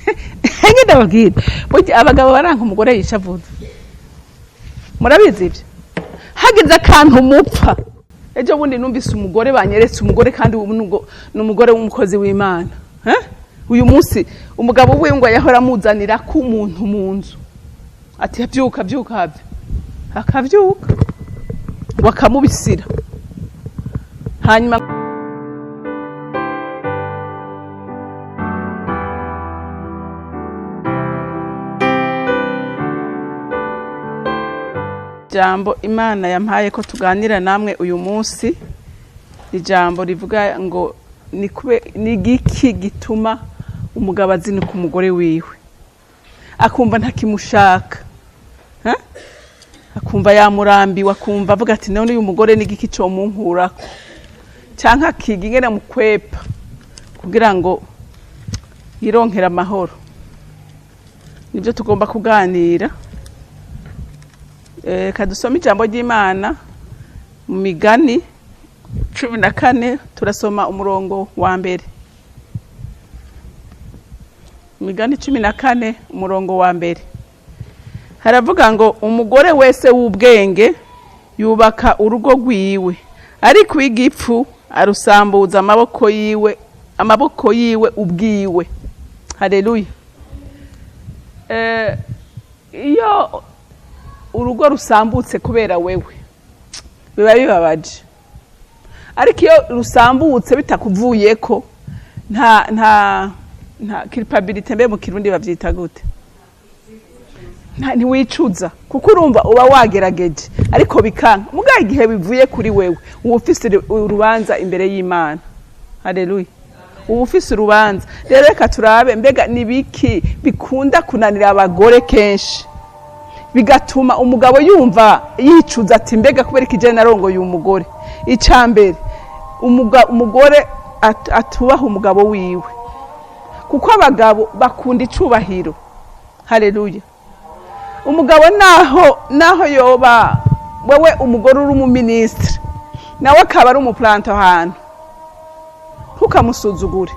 Nge ndababwira, burya abagabo baranka umugore yishavuza. Murabizi ibyo? Hagize akantu mupfa. Ejo bundi numvise umugore, banyeretse umugore, kandi ubu ni umugore w'umukozi w'Imana. Eh? Uyu munsi umugabo wiwe ngo yahora amuzanira ko umuntu mu nzu, ati: "Byuka, byuka," habyo akabyuka, ngo akamubisira hanyuma. Ijambo Imana yampaye ko tuganira namwe uyu munsi, ijambo rivuga ngo ni igiki gituma umugabo azinuka umugore wiwe, akumva ntakimushaka? Ha? Akumva yamurambiwe, akumva avuga ati: "None uyu mugore ni igiki comunkurako?" Canke akiga ingene mukwepa kugira ngo yironkere amahoro. Nibyo tugomba kuganira. Kadusome ijambo ry'Imana mu Migani 14, turasoma umurongo wa mbere. Migani 14, umurongo wa mbere, haravuga ngo: "Umugore wese w'ubwenge yubaka urugo rwiwe, ariko uw'igipfu arusambuza amaboko yiwe ubwiwe." Haleluya! Iyo urugo rusambutse kubera wewe, biba bibabaje, ariko iyo rusambutse bitakuvuyeko, nta culpabilité, mbe mu Kirundi bavyita gute? Ntiwicuza, kuko urumva uba wagerageje ariko bikanka. Mugabo igihe bivuye kuri wewe, uba ufise urubanza imbere y'Imana. Haleluya! Uba ufise urubanza. Rero reka turabe, mbega ni biki bikunda kunanira abagore kenshi, bigatuma umugabo yumva yicuza ati: "Mbega kubera iki je narongoye uyu mugore?" Icya mbere, umugore atubaha umugabo wiwe, kuko abagabo bakunda icubahiro. Haleluya! Umugabo naho yoba wewe umugore uri umuminisitiri, nawe akaba ari umupuranto ahantu, ntukamusuzugure,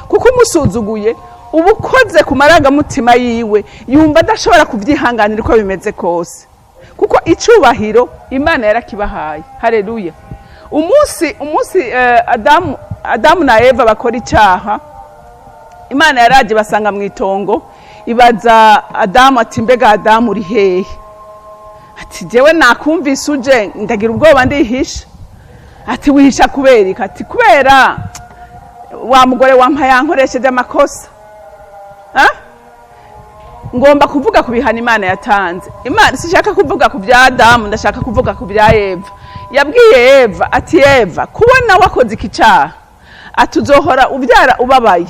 kuko umusuzuguye uba ukoze ku marangamutima yiwe, yumva adashobora kubyihanganira uko bimeze kose, kuko icubahiro Imana yarakibahaye. Haleluya! Umunsi Adamu na Eva bakora icyaha, Imana yaraje basanga mu itongo, ibaza Adamu ati: "Mbega Adamu, uri hehe?" Ati: "Jewe nakumvise uje, ndagira ubwoba, ndihisha." Ati: "Wihisha kubera iki?" Ati: "Kubera wa mugore wampa yankoresheje amakosa." Ah? Ngomba kuvuga ku bihano Imana yatanze. Imana, sishaka kuvuga ku bya Adamu, ndashaka kuvuga ku bya Eva. Yabwiye Eva ati: "Eva, kubona wakoze iki cyaha," ati, "uzohora ubyara ubabaye,"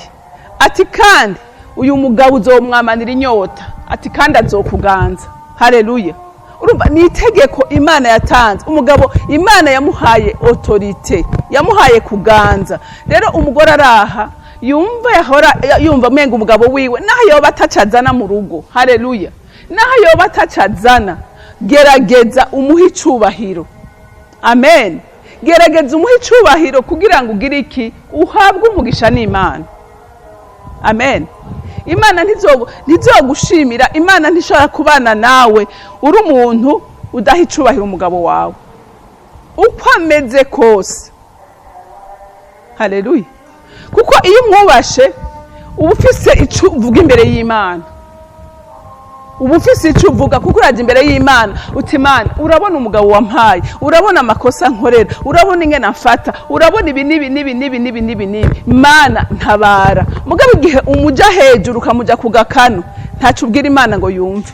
ati, "kandi uyu mugabo uzomwamanira inyota," ati, "kandi azokuganza." Haleluya! Urumva ni itegeko Imana yatanze. Umugabo Imana yamuhaye autorité, yamuhaye kuganza. Rero umugore araha yumva yahora yumva amenga umugabo wiwe, naho yoba atacazana mu rugo, haleluya, naho yoba atacazana, gerageza umuhe icubahiro. Amen! Gerageza umuhe icubahiro kugira ngo ugire iki? Uhabwe umugisha n'Imana. Amen! Imana ntizogushimira, Imana ntishobora kubana nawe uri umuntu udaha icubahiro umugabo wawe uko ameze kose. Haleluya! Kuko iyo umwubashe, uba ufise icyo uvuga imbere y'Imana, uba ufise icyo uvuga, kuko urajya imbere y'Imana uti: "Imana, urabona umugabo wampaye, urabona amakosa nkorera, urabona ingene amfata, urabona ibi n'ibi n'ibi n'ibi n'ibi n'ibi n'ibi. Mana, ntabara." Mugabo igihe umuja hejuru, ukamuja ku gakanu, ntaco ubwira Imana ngo yumve.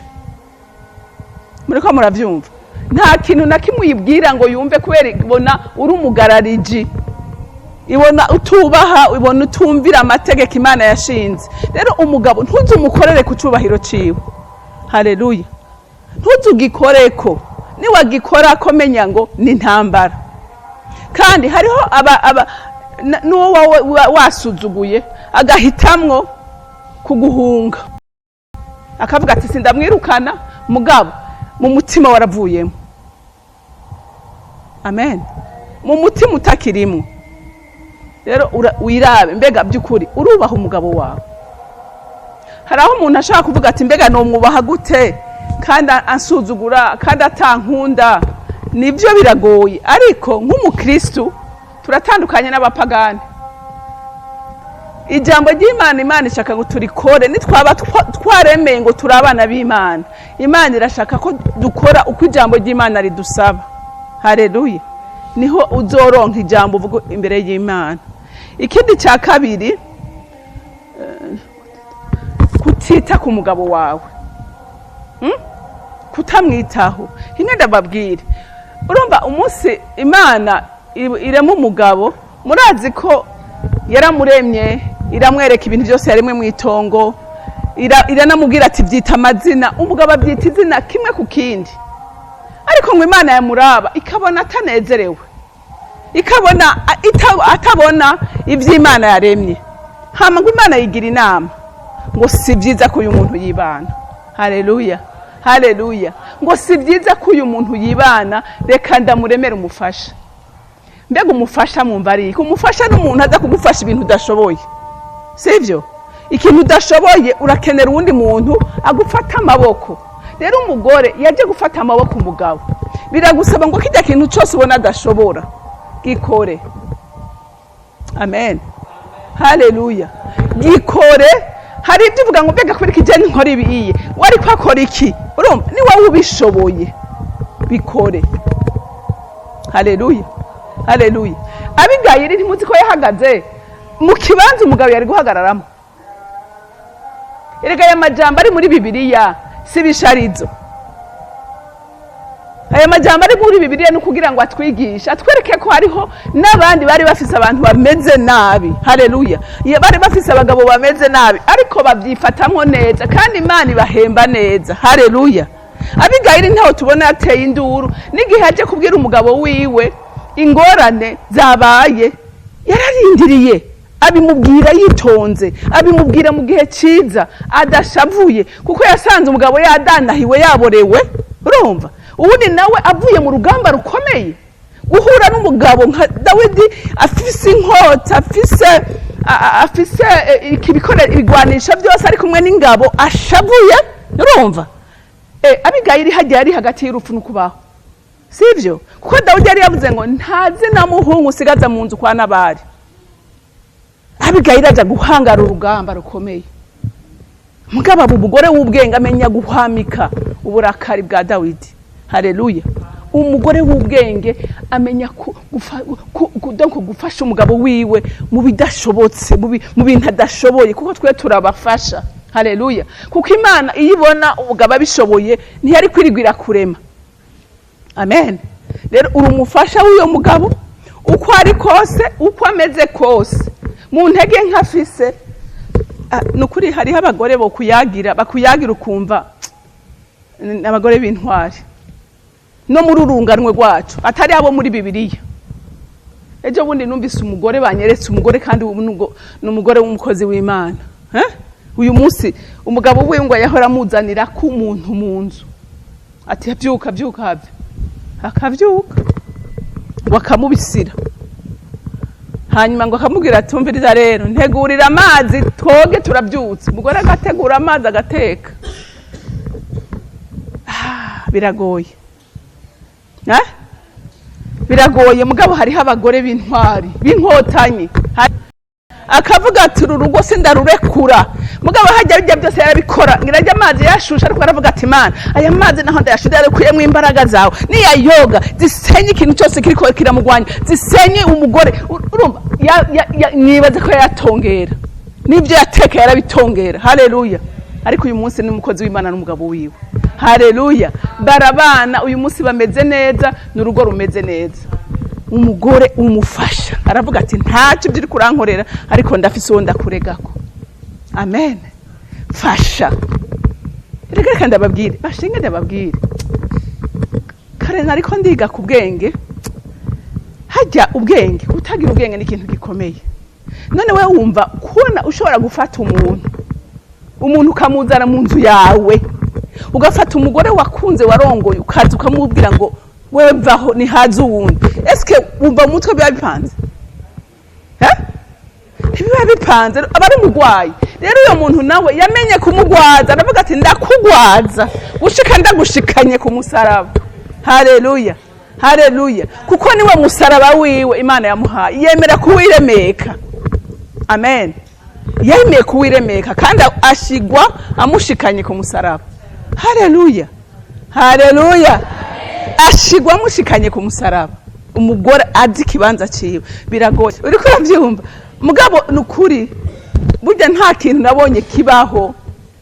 Muriko muravyumva? Nta kintu na kimwe uyibwira ngo yumve, kubera ibona uri umugarariji, ibona utubaha, ibona utumvira amategeko Imana yashinze. Rero umugabo ntuze umukorere ku cubahiro ciwe. Haleluya! Ntuzugikoreko. Niwagikora ko, menya ngo ni intambara. Kandi hariho aba n'uwo wasuzuguye agahitamwo kuguhunga, akavuga ati: "Sindamwirukana," mugabo mu mutima waravuyemo. Amen! Mu mutima utakirimwo. Rero wirabe, mbega by'ukuri urubaha umugabo wawe? Hari aho umuntu ashobora kuvuga ati: "Mbega nomwubaha gute kandi ansuzugura, kandi atankunda?" Nibyo, biragoye, ariko nk'umukristu turatandukanye n'abapagani. Ijambo ry'Imana, Imana ishaka ngo turikore. Nitwaba twaremeye ngo turi abana b'Imana, Imana irashaka ko dukora uko ijambo ry'Imana ridusaba. Hareruya! Niho uzoronka ijambo uvuga imbere y'Imana. Ikindi cya kabiri, kutita ku mugabo wawe, Kutamwitaho. Hinge ndababwire, urumva umunsi Imana irema umugabo, murazi ko yaramuremye, iramwereka ibintu byose yaremwe mu itongo, iranamubwira ati: "Byita amazina." Umugabo abyita izina kimwe ku kindi, ariko ngo Imana yamuraba ikabona atanezerewe, ikabona atabona iby'Imana yaremye. Hama ngo Imana yigira inama ngo si byiza ko uyu muntu yibana. Haleluya, haleluya! Ngo si byiza ko uyu muntu yibana, reka ndamuremere umufasha. Mbega umufasha mwumva ari iki? Umufasha n'umuntu aza kugufasha ibintu udashoboye, sibyo? Ikintu udashoboye, urakenera uwundi muntu agufata amaboko. Rero umugore yaje gufata amaboko umugabo. Biragusaba ngo kijya kintu cyose ubona adashobora, gikore. Amen, haleluya! Gikore. Hari ibyo uvuga ngo: "Mbega kubera ikijyanye nkora ibiye, wari ko akora iki?" Urumva ni wowe ubishoboye, bikore. Haleluya, haleluya! Abigayili ntimuzi ko yahagaze mu kibanza umugabo yari guhagararamo? Erega aya majambo ari muri Bibiliya si bisharizo. Aya majambo ari muri Bibiliya ni ukugira ngo atwigishe, atwereke ko hariho n'abandi bari bafise abantu bameze nabi. Haleluya! Bari bafise abagabo bameze nabi, ariko babyifatamwo neza, kandi Imana ibahemba neza. Haleluya! Abigayili ntaho tubona yateye induru. N'igihe aje kubwira umugabo wiwe ingorane zabaye, yararindiriye, abimubwira yitonze, abimubwira mu gihe cyiza, adashavuye, kuko yasanze umugabo yadanahiwe, yaborewe. Urumva ubundi nawe avuye mu rugamba rukomeye, guhura n'umugabo nka Dawidi afise inkota, afise ibigwanisho byose, ari kumwe n'ingabo, ashavuye. Urumva, Abigayili hagiye ari hagati y'urupfu n'ukubaho, sibyo? Kuko Dawidi yari yavuze ngo ntazi na muhungu usigaza mu nzu kwa Nabali. Abigayili aja guhangara urugamba rukomeye. Mugabo aba umugore w'ubwenge, amenya guhwamika uburakari bwa Dawidi. Haleluya! Umugore w'ubwenge amenya donc gufasha umugabo wiwe mu bidashobotse, mu bintu adashoboye, kuko twe turabafasha. Haleluya! Kuko Imana iyo ibona umugabo abishoboye, ntiyari kwirigwira kurema. Amen. Rero uri umufasha w'uyo mugabo, uko ari kose, uko ameze kose, mu ntege nk'afise. Ni ukuri hariho abagore bo kuyagira, bakuyagira ukumva ni abagore b'intwari no muri urunganwe rwacu, atari abo muri Bibiliya. Ejo bundi numvise umugore, banyeretse umugore, kandi ubu ni umugore w'umukozi w'Imana. Eh? Uyu munsi umugabo wiwe ngo yahora amuzanira ko umuntu mu nzu, ati: "Byuka, byuka, have." Akabyuka ngo akamubisira, hanyuma ngo akamubwira ati: "Umviriza rero, ntegurira amazi twoge, turabyutse." Umugore agategura amazi, agateka. Ah, biragoye. Eh? Biragoye, mugabo hariho abagore b'intwari, b'inkotanyi. Akavuga ati: "Uru rugo sindarurekura." Mugabo hajya bijya byose yarabikora, ngira ajya amazi yashushe, ariko aravuga ati: "Mana, aya mazi naho ndayashuze, yarekuyemo imbaraga zawe niya yoga zisenye ikintu cyose kiriko kiramugwanya, zisenye umugore." Urumva nibaze ko yayatongera, n'ibyo yateka yarabitongera. Haleluya! Ariko uyu munsi ni umukozi w'Imana n'umugabo wiwe. Haleluya! Barabana uyu munsi bameze neza, ni urugo rumeze neza. Umugore umufasha aravuga ati: "Ntacyo ibyo uri kurankorera, ariko ndafise uwo ndakuregako." Amen. Fasha. Reka, reka ndababwire, bashinge ndababwire. Kare nariko ndiga ku bwenge. Hajya ubwenge, kutagira ubwenge ni ikintu gikomeye. None we wumva kubona ushobora gufata umuntu ukamuzana mu nzu yawe, ugafata umugore wakunze, warongoye, ukaza ukamubwira ngo: "Wewe vaho, nihaze uwundi." Eske wumva mu mutwe biba bipanze? Eh? Ntibiba bipanze, aba ari umurwayi. Rero uyo muntu nawe yamenye kumugwaza, aravuga ati ndakugwaza gushika ndagushikanye ku musaraba. Haleluya, haleluya! Kuko niwe musaraba wiwe Imana yamuhaye, yemera kuwiremeka. Amen. Yemeye kuwiremeka kandi ashigwa amushikanye ku musaraba. Haleluya, haleluya! Ashigwa amushikanye ku musaraba. Umugore azi ikibanza ciwe biragoye, uriko uravyumva? Mugabo ni ukuri, burya nta kintu nabonye kibaho,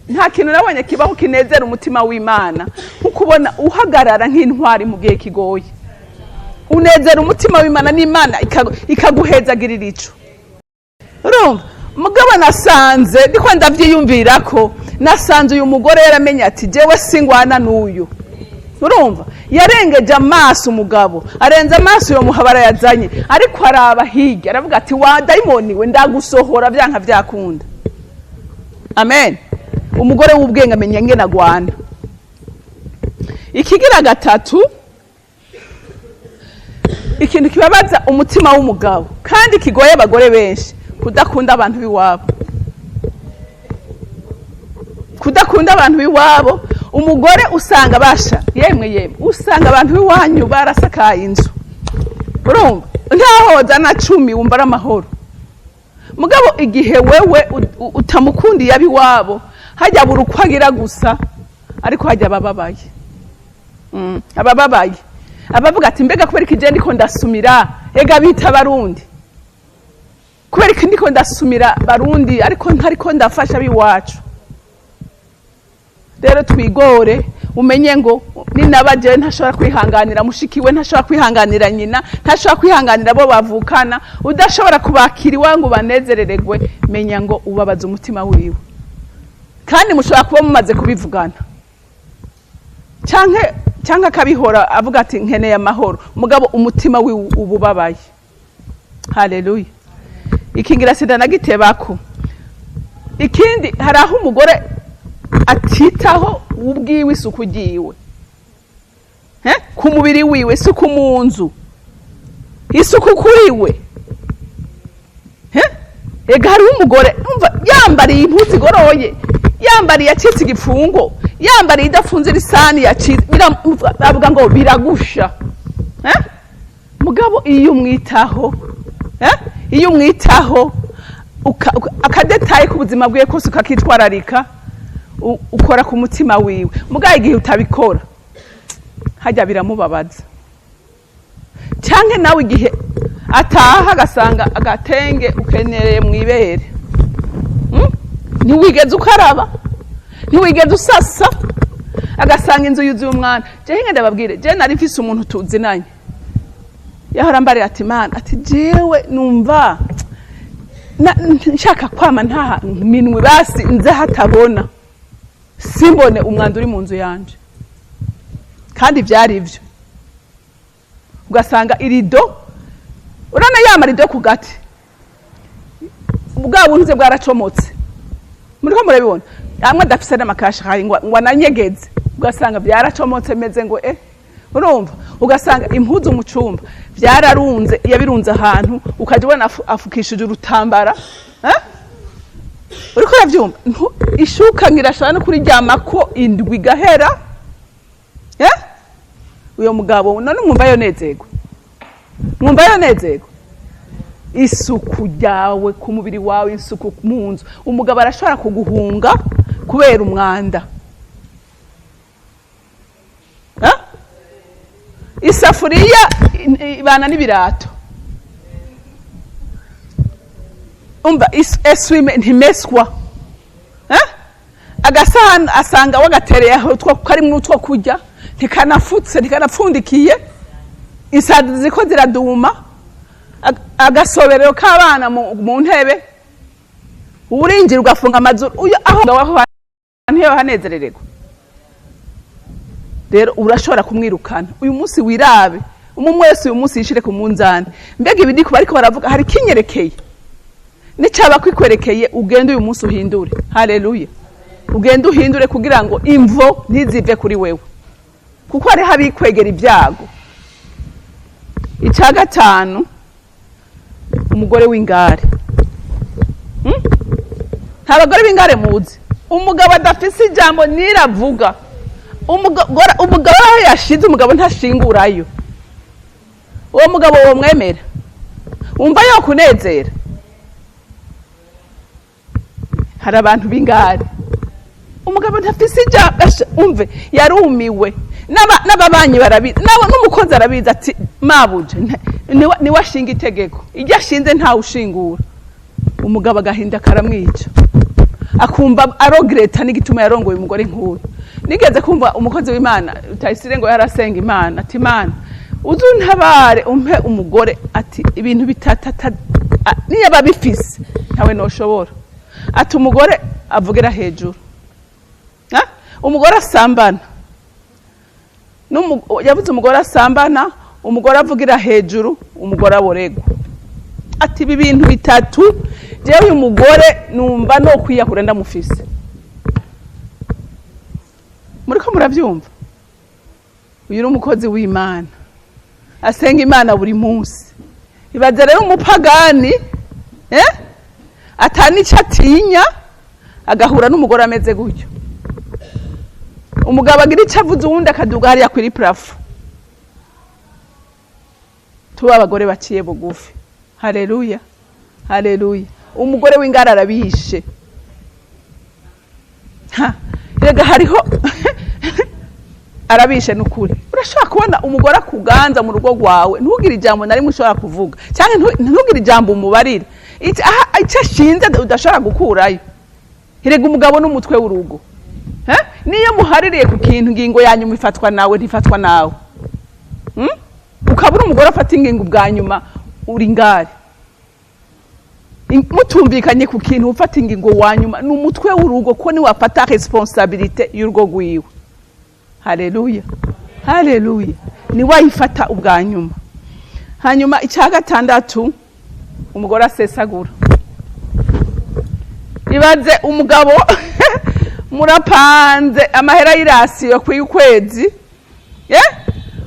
nta kintu nabonye kibaho kinezera umutima w'Imana nko kubona uhagarara nk'intwari mu gihe kigoye. Unezera umutima w'Imana, n'Imana ikaguhezagirira ico. Urumva? Mugabo nasanze ndiko ndavyiyumvira ko nasanze uyu mugore yaramenye ati jewe singwana n'uyu. Urumva, yarengeje amaso umugabo, arenze amaso uyo muhabara yazanye, ariko araba hirya aravuga ati wa dayimoni we, ndagusohora vyanka vyakunda. Amen. Umugore w'ubwenge amenya ngene agwana. Ikigira gatatu, ikintu kibabaza umutima w'umugabo kandi kigoye abagore benshi, kudakunda abantu b'iwabo, kudakunda abantu b'iwabo. Umugore usanga basha, yemwe yemwe, usanga abantu b'iwanyu barasakaye inzu, urumva ntahoza na 10, wumva ari amahoro. Mugabo igihe wewe utamukundiye ab'iwabo, hajya buri uko agira gusa, ariko hajya abababaye, abababaye abavuga ati mbega kubera iki je ndiko ndasumira ega bita Barundi, kubera iki ndiko ndasumira Barundi ariko ntariko ndafasha ab'iwacu? Rero twigore, umenye ngo ninaba jewe ntashobora kwihanganira mushiki we, ntashobora kwihanganira nyina, ntashobora kwihanganira abo bavukana, udashobora kubakira iwawe ngo ubanezerererwe, menya ngo ubabaza umutima wiwe. Kandi mushobora kuba mumaze kubivugana, canke akabihora avuga ati nkeneye amahoro, mugabo umutima wiwe uba ubabaye. Haleluya! Ikingira sida nagitebako. Ikindi, hari aho umugore atitaho ubwiwe isuku ryiwe, ku mubiri wiwe, isuku mu nzu, isuku kuri we. Ega hariho umugore umva yambariye impuzu igoroye, yambariye acitse igipfungo, yambariye idafunze irisani yacitse, bavuga ngo biragusha. Mugabo iyo umwitaho, iyo umwitaho akadétail k'ubuzima bwiwe kose ukakitwararika, ukora ku mutima wiwe. Mugabo igihe utabikora, hajya biramubabaza. Canke nawe igihe ataha agasanga agatenge ukenereye mu ibere, Ntiwigeze ukaraba, ntiwigeze usasa, agasanga inzu yuzuye umwana. Jewe ngenda ndababwire, jewe nari mfise umuntu tuzinanye yahora mbarira ati mana, ati jewe numva nshaka kwama nta minwe, basi nze hatabona, simbone umwanda uri mu nzu yanje. Kandi byari ivyo, ugasanga irido, urana ya marido ku gati, bwa buntu bwaracomotse, muriko murabibona, amwe adafise n'amakashi hari ngo ananyegeze, ugasanga byaracomotse, meze ngo urumva, ugasanga impuzu mu cumba byararunze, yabirunze ahantu, ukajya ubona afukishije urutambara, eh? Uriko uravyumva? Ishuka ngirashobora no kuriryamako indwi igahera, eh? Uyo mugabo none mwumva yonezerwa? Mwumva yonezerwa? Isuku ryawe ku mubiri wawe, isuku mu nzu, umugabo arashobora kuguhunga kubera umwanda. Eh? Isafuriya ibana n'ibirato, umva essuie-main ntimeswa, eh? Agasahani asanga wagatereye aho karimwo utwo kurya, ntikanafutse, ntikanapfundikiye, isazi ziko ziraduma, agasoberero k'abana mu ntebe, urinjira ugafunga amazuru, uyo aho aho ntiyo hanezerererwa. Rero urashobora kumwirukana uyu munsi. Wirabe umwe wese uyu munsi yishire ku munzani: mbega ibi ndiko bariko baravuga hari kinyerekeye? Nicaba kwikwerekeye, ugende uyu munsi uhindure. Haleluya! Ugende uhindure kugira ngo imvo ntizive kuri wewe, kuko hariho abikwegera ibyago. Icya gatanu, umugore w'ingare. Nta bagore b'ingare muzi. Umugabo adafise ijambo niravuga, umugabo aho yashize umugabo ntashingurayo. Uwo mugabo womwemera? Wumva yokunezera? Hari abantu b'ingare, umugabo ntafise ijambo. Umve, yarumiwe, n'ababanyi barabizi, nabo n'umukozi arabizi, ati mabuje niwe ashinga itegeko, iryo ashinze ntawe ushingura. Umugabo agahinda karamwica, akumva aregretta n'igituma yarongoye umugore nk'uyu. Nigeze kumva umukozi w'Imana Utayisire ngo yarasenga Imana, ati: "Imana, uze untabare, umpe umugore." Ati ibintu bitatu niyo aba bifise ntawe noshobora. Ati umugore avugira hejuru, umugore asambana, yavuze umugore asambana, umugore avugira hejuru, umugore aboregwa. Ati ibi bintu bitatu, jewe uyu mugore numva no kwiyahura ndamufise. Muriko muravyumva? Uyu ni umukozi w'Imana asenga Imana buri munsi. Ibaze rero umupagani, eh? Atanico atinya, agahura n'umugore ameze gutyo. Umugabo agira icyo avuze, uwundi akaduga hariya kuri plafond. Tuba abagore baciye bugufi. Haleluya, haleluya. Umugore w'ingara arabishe. Ha, rega hariho arabishe n'ukuri. Urashobora kubona umugore akuganza mu rugo rwawe, ntugire ijambo na rimwe ushobora kuvuga, cyangwa ntugire ijambo umubarira. Icyo ashinze udashobora gukurayo. Erega umugabo n'umutwe w'urugo. Eh? Niyo muhaririye ku kintu, ingingo ya nyuma ifatwa nawe, ntifatwa nawe. Ukaba uri umugore afata ingingo ubwa nyuma, uri ngari. Mutumvikanye ku kintu, ufata ingingo wa nyuma ni umutwe w'urugo, ko niwe afata responsabilité y'urugo rwiwe. Haleluya, haleluya. Niwe ayifata ubwa nyuma. Hanyuma icya gatandatu, umugore asesagura. Ibaze umugabo murapanze amahera y'irasiyo ku kwezi, eh?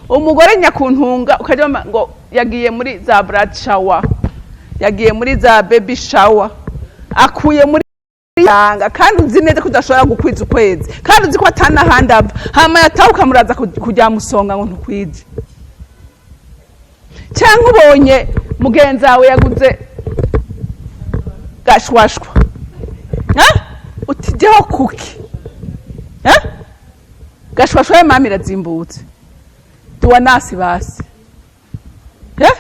Umugore nyakuntunga ukajya ngo yagiye muri za bridal shower, yagiye muri za baby shower, akuye muri yanga, kandi uzi neza ko udashobora gukwiza ukwezi, kandi uzi ko atanahandi ava. Hama yataha ukamuraza kujya musonga ngo ntukwije. Cyangwa ubonye mugenzi wawe yaguze gashwashwa, ha? Utijyaho kuki? Ha? Gashwashwa ya mama irazimbutse, duwa nasi basi, eh?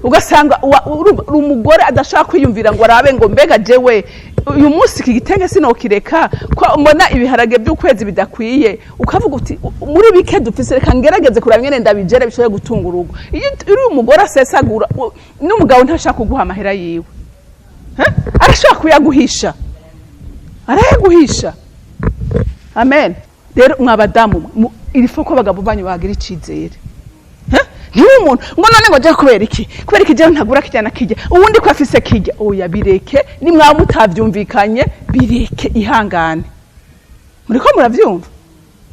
Ugasanga uri umugore adashobora kwiyumvira ngo arabe ngo mbega jewe uyu munsi iki gitenge sinokireka ko mbona ibiharage by'ukwezi bidakwiye. Ukavuga uti muri bike dufise, reka ngerageze kuraba ingene ndabigere bishobore gutunga urugo. Iyo uri umugore asesagura, n'umugabo ntashaka kuguha amahera yiwe. Eh? Arashobora kuyaguhisha, arayaguhisha. Amen. Rero mwabadamu, il faut ko abagabo banyu bagira icizere. Ntiwe umuntu ngo none ngo je kubera iki, kubera iki jewe ntagura kijya na kijya, uwundi ko afise kijya? Oya, bireke. Nimwaba mutavyumvikanye, bireke, ihangane. Muriko muravyumva?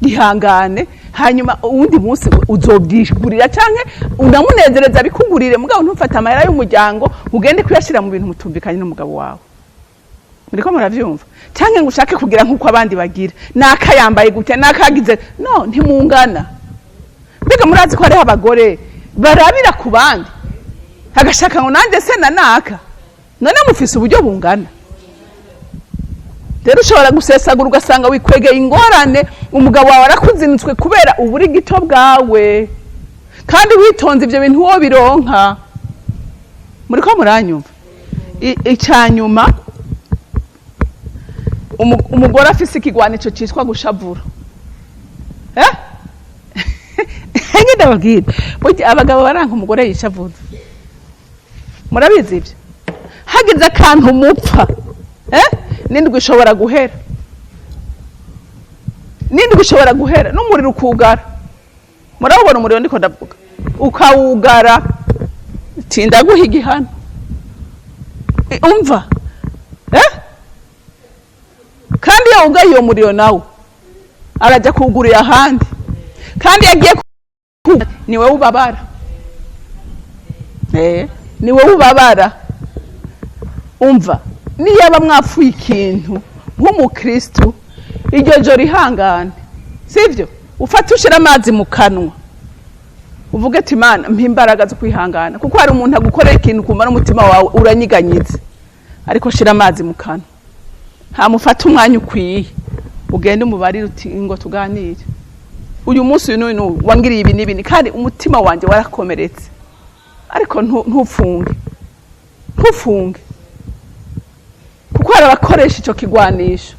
Ihangane, hanyuma uwundi munsi uzobyigurira canke unamunezereza bikugurire. Mugabo ntufate amahera y'umuryango ugende kuyashira mu bintu mutumvikanye n'umugabo wawe. Muriko muravyumva? Canke ngo ushake kugira nk'uko abandi bagira, naka yambaye gutya, nakagize. No ntimungana. Mbega murazi ko hariho abagore barabira ku bandi, agashaka ngo nanjye se na naka? None mufise uburyo bungana? Rero ushobora gusesagura, ugasanga wikwegeye ingorane. Umugabo wawe arakuzinutswe kubera uburi gito bwawe, kandi witonze ibyo bintu wo bironka. Muriko muranyumva? Icanyuma, umugore afise ikigwanico citwa gushavura. Eh, ndababwira, burya abagabo baranka umugore yishavuza. Murabizi ibyo? Hagize akantu mupfa, eh, n'indwi ishobora guhera, n'indwi ishobora guhera, n'umuriro ukugara. Murabona umuriro ndiko ndavuga? Ukawugara, tindaguha igihano. Umva, eh, kandi iyo wugaye uwo muriro, nawe arajya kuwugurira ahandi, kandi iyo agiye ni wowe ubabara, eh, ni wowe ubabara. Umva, Niyaba mwapfuye ikintu nk'umukristu, iryo joro ihangane, sivyo? Ufate ushira amazi mu kanwa, uvuge ati: "Imana, mpa imbaraga zo kwihangana." Kuko hari umuntu agukorera ikintu ukumva n'umutima wawe uranyiganyize, ariko shira amazi mu kanwa, ntamufate umwanya ukwiye, ugende umubarire uti: "Ngo tuganire uyu munsi, uyu n'uyu n'uyu wangiriye ibi n'ibi, kandi umutima wanjye warakomeretse." Ariko ntupfunge, ntufunge, kuko hari abakoresha icyo kigwanisho.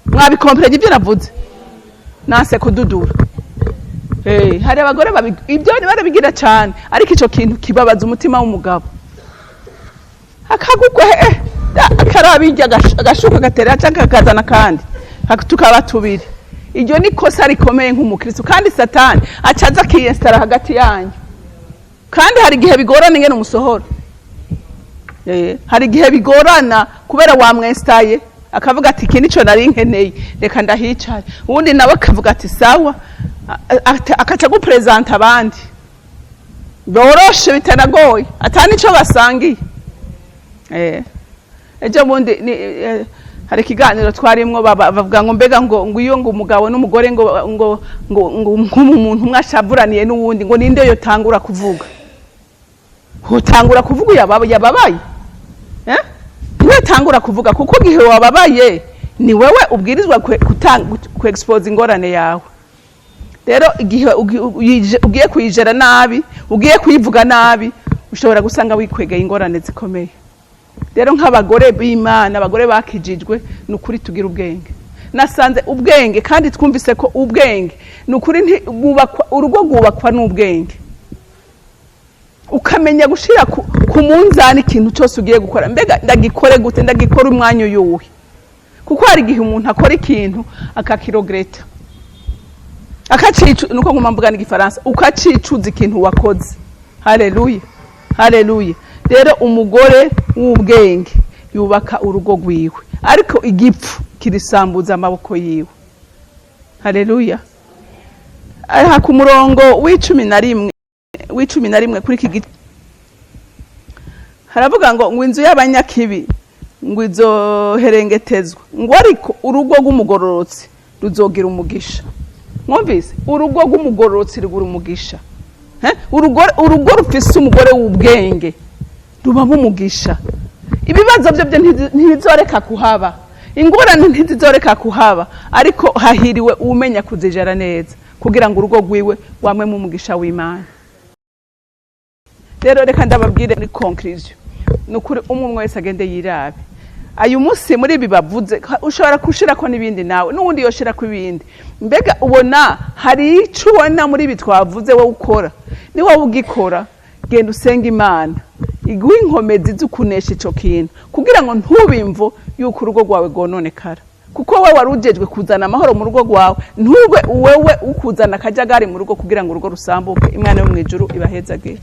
Mwabikomperanye ibyo navuze? Nase kududura. Hari abagore ibyo barabigira cyane, ariko icyo kintu kibabaza umutima w'umugabo, akagugwa akarabirya, agashuka agatera cyangwa akazana kandi tukaba tubiri. Iryo ni kosa rikomeye nk'umukristo, kandi Satani acaza akiyesitara hagati yanyu. Kandi hari igihe bigorana ingene umusohora. Hari igihe bigorana kubera wamwesitaye, akavuga ati: "Iki nico nari nkeneye, reka ndahicare." Ubundi nawe akavuga ati: "Sawa." Akaca guprezanta abandi boroshe bitanagoye, ata nico basangiye. Ejo bundi hari ikiganiro twarimwo, bavuga ngo mbega ngo iyo ngo umugabo n'umugore ngo nk'umuntu umwe ashavuraniye n'uwundi, ngo ninde yotangura kuvuga? Hotangura kuvuga yababaye, eh? Ntiwetangura kuvuga, kuko igihe wababaye ni wewe ubwirizwa ku expose ingorane yawe. Rero igihe ugiye kuyijera nabi, ugiye kuyivuga nabi, ushobora gusanga wikwegeye ingorane zikomeye. Rero nk'abagore b'Imana, abagore bakijijwe, ni ukuri tugira ubwenge. Nasanze ubwenge, kandi twumvise ko ubwenge ni ukuri urugo rwubakwa n'ubwenge, ukamenya gushira ku munzani ikintu cyose ugiye gukora. Mbega ndagikore gute? Ndagikora umwanya uyuhe? Kuko hari igihe umuntu akora ikintu akakiregreta, akacicu, nuko nguma mvuga n'igifaransa, ukacicuza ikintu wakoze. Haleluya, haleluya! Rero umugore w'ubwenge yubaka urugo rwiwe, ariko igipfu kirisambuza amaboko yiwe. Haleluya! Aha ku murongo w'11, w'11 kuri iki gice, haravuga ngo inzu y'abanyakibi ngo izoherengetezwa, ngo ariko urugo rw'umugororotsi ruzogira umugisha. Mwumvise? Urugo rw'umugororotsi rugura umugisha. Eh? Urugo rufise umugore w'ubwenge rubamo umugisha. Ibibazo byo ntibizoreka kuhaba, ingorane ntizizoreka kuhaba, ariko hahiriwe umenya kuzijara neza kugira ngo urugo rwiwe rwamwemo umugisha w'Imana. Rero reka ndababwire muri conclusion, ni ukuri umwe umwe wese agende yirabe. Ayu munsi muri ibi bavuze, ushobora gushirako n'ibindi, nawe n'uwundi yoshirako ibindi. Mbega ubona hari ico ubona muri ibi twavuze wowe ukora? Ni wowe ugikora, genda usenga Imana iguhe inkomezi zo kunesha ico kintu, kugira ngo ntube imvo yuko urugo rwawe rwononekara, kuko wowe wari ujejwe kuzana amahoro mu rugo rwawe, ntube wewe ukuzana akajagari mu rugo kugira ngo urugo rusambuke. Imana yo mu ijuru ibahezagire.